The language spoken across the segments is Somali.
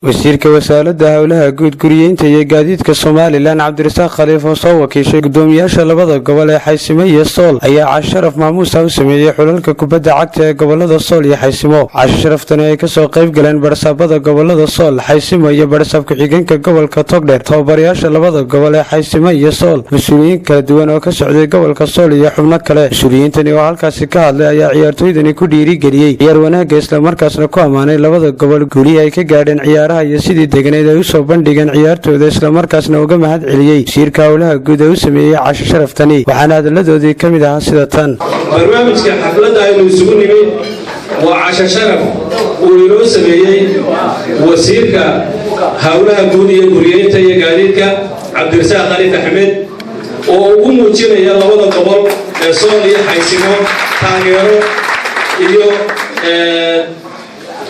Wasiirka Wasaaradda Howlaha Guud, Guriyeynta iyo Gaadiidka Somaliland, Cabdirasaaq Khaliif, oo soo wakiishay gudoomiyaasha labada gobol ee Xaysimo iyo Sool, ayaa casharaf maamuusa u sameeyey xulalka kubadda cagta ee gobolada Sool iyo Xaysimo. Casho sharaftani ay kasoo qayb galeen barsaabada gobolada Sool, Xaysimo iyo barsaab ku-xigeenka gobolka Togdheer, tababarayaasha labada gobol ee Xaysimo iyo Sool, mas-uuliyiin kala duwan oo ka socday gobolka Sool iyo xubno kale. Mas-uuliyiintani oo halkaasi ka hadlay ayaa ciyaartooydani ku dhiirigeliyey ciyaar wanaagga, islamarkaasna ku ammaanay labada gobol guulihii ay ka gaadheen ciyaaraha iyo sidii deganeed ay u soo bandhigeen ciyaartooda, islamarkaasna uga mahad celiyey wasiirka howlaha guud ee u sameeyey casho sharaftani. Waxaana hadalladoodii ka mid ahaa sida tan. Barnaamijka xafladda aynu isugu nimid waa casho sharaf uu inoo sameeyey wasiirka howlaha guud iyo guriyeynta iyo gaadiidka, Cabdirasaaq Khaliif Axmed, oo ugu muujinaya labada gobol ee Sool iyo Xaysimo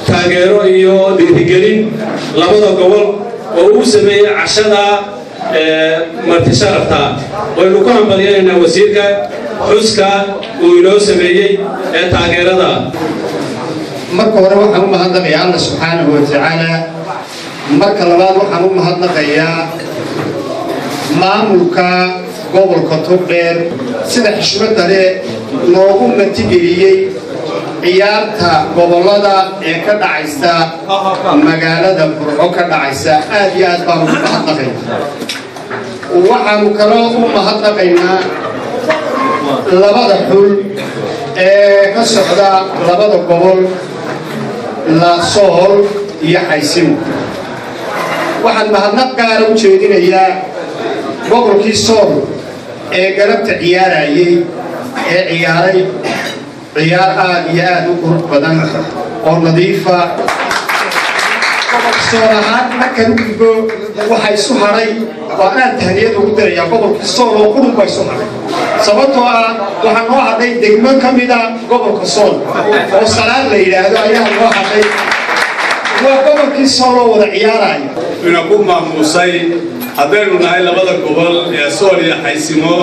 taageero iyo dhiirigelin labada gobol, oo uu sameeyey cashada marti sharafta. Waynu ku hambalyanaynaa wasiirka xuska uu inoo sameeyey ee taageerada. Marka hore waxaan u mahadnaqayaa Alla subxaanahu wa tacaala. Marka labaad waxaan u mahadnaqayaa maamulka gobolka Togdheer sida xishmadda leh noogu martigeliyey ciyaarta gobollada ee ka dhacaysa magaalada Burco ka dhacaysa. Aad iyo aad baanu u mahadnaqaynaa. Waxaanu kaloo u mahadnaqaynaa labada xul ee ka socda labada gobol, Sool iyo Xaysimo. Waxaan mahadnaq gaara u jeedinayaa gobolkii Sool ee galabta ciyaarayey, ee ciyaaray ciyaar aad iyo aad u qurux badan oo nadiifa. Sool ahaan markaan u gudbo, waxaa isu hadhay oo aad tahniyad ugu dirayaa gobolka Sool oo qurun baa isu hadhay, sababtoo ah waxaa noo hadhay degmo ka mida gobolka Sool oo Salaad la yidhaahdo ayaa noo hadhay. Waa gobolkii Sool oo wada ciyaaraya. Ina ku maamuusay haddaynu nahay labada gobol ee Sool iyo Xaysimo,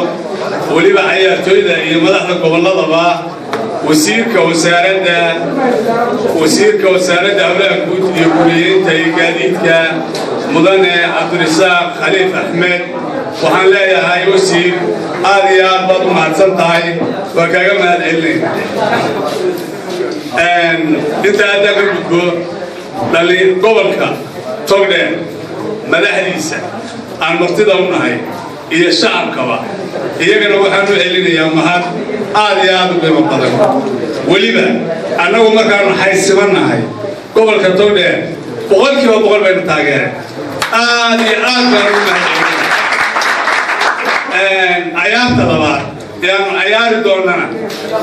weliba cayaartooyda iyo madaxda gobolladaba, wasiirka wasaaradda howlaha guud iyo guriyeynta iyo gaadiidka, mudane Cabdirasaaq Khaliif Axmed. Waxaan leeyahay, wasiir, aad iyo aad baad u mahadsan tahay, waa kaaga mahad celinayna. Inta haddaan ka gudbo, gobolka Togdheer madaxdiisa aan martida u nahay iyo shacabkaba, iyagana waxaan u celinayaa mahad aad iyo aad u qiimo badan. Weliba annagu markaanu Xaysimo nahay, gobolka Togdheer 100% baynu taageereen. Aad iyo aad baanu u mahad celinaya. Cayaarta labaad ee aanu cayaari doonana,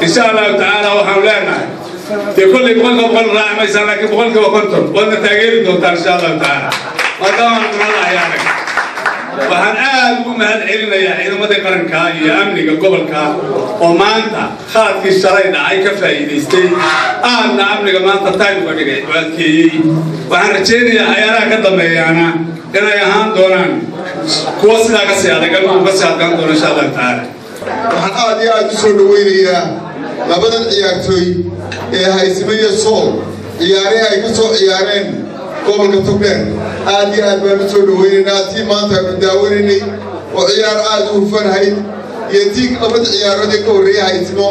insha Allahu tacaala, waxaanu leenahay dee kollay 100% raaci maysaan, laakiin 50% waadna taageeri doontaan, insha Allahu tacaala, maadaamaanu nala cayaaray. Waxaan aad ugu mahad celinayaa ciidamadii qaranka iyo amniga gobolka oo maanta khaladkii shalay dhacay ka faa'iidaystay, aadna amniga maanta time uga dhigay oo adkeeyey. Waxaan rajaynayaa cayaaraha ka dambeeyaana inay ahaan doonaan kuwa sidaa ka sii adag, amnigu ka sii adkaan doono, insha Allahu tacaala. Waxaan aad iyo aad u soo dhowaynayaa labadan ciyaartooy ee Haysimo iyo Sool, ciyaarihii ay ka soo ciyaareen gobolka Togdheer. Aad iyo aad baan u soo dhowaynaynaa tii maanta aanu daawanaynay oo ciyaar aad u hufanahayd, iyo tii labada ciyaarood ee ka horreeyay Haysimo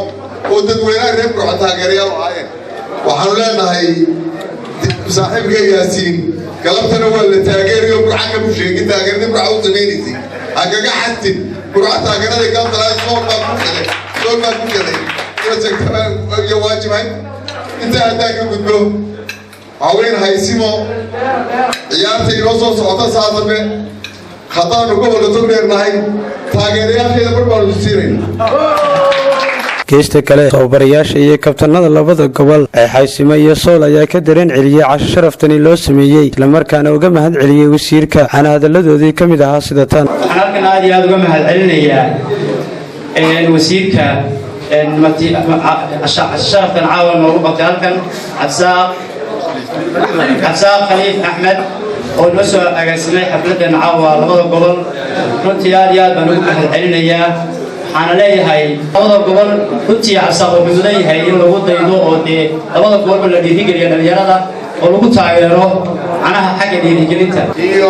oo dadweynaha reer Burco taageerayaal ahaayeen. Waxaanu leenahay saaxiibka Yaasiin, galabtana waa la taageerayo. Burca kamu sheegin taageeradii Burca u samaynaysay, ha kaga xastin Burca taageeradii galabta. Sool baa ku galay, Sool baa ku galay iyo waajibhay. Intaa haddaan ka gudbo, waxaa Haysimo ciyaarta inoo soo socota saa dambe, haddaanu gobolka Togdheer nahay, taageerayaasheeda bar baanu siinayna. Geesta kale, tababarayaasha iyo kabtanada labada gobol ee Xaysimo iyo Sool ayaa ka dareen celiyey casho sharaftani loo sameeyey, islamarkaana uga mahad celiyey wasiirka. Waxaana hadalladoodii ka mid ahaa sida tan. Waxaan halkan aad iyo aad uga mahad celinayaa wasiirka casho sharaftan caawa noogu qabtay halkan, Cabdisaaq Khaliif Axmed, oo noo soo agaasimay xafladdan caawa labada gobol. Runtii aad iyo aad baan ugu mahad celinayaa. Waxaana leeyahay labada gobol, runtii Cabdisaaq wuxuu mudan yahay in lagu daydo oo dee labada gobolba la dhiirigeliyo dhalinyarada oo lagu taageero. Macnaha xagga dhiirigelinta. Iyo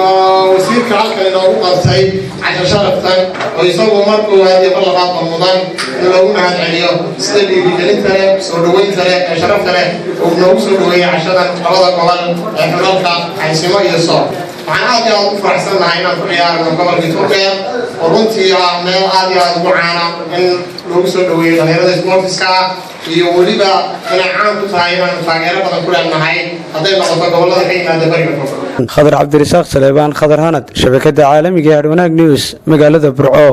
wasiirka halkan inoogu qabtay casho sharaftan, oo isagu markuu waadiyo mar labaadba mudan in loogu mahad celiyo sida dhiirigelinta leh, soo dhoweynta leh ee sharafta leh uu noogu soo dhoweeyey cashadan labada gobol ee xulalka Xaysimo iyo Sool. Waxaan aad iyo aad ugu faraxsan nahay inaan ku ciyaarno gobolkii Togdheer, oo runtii ah meel aad iyo aad ugu caana in loogu soo dhoweeyo dhalinyarada sportiska ah, iyo weliba inay caan ku tahay inaanu taageero badan ku leenahay hadday noqoto gobollada ka yimaada bariga fog. Khadar Cabdirasaaq Saleebaan, Khadar Hanad, shabakada caalamiga ee Hadhwanaag News, magaalada Burco.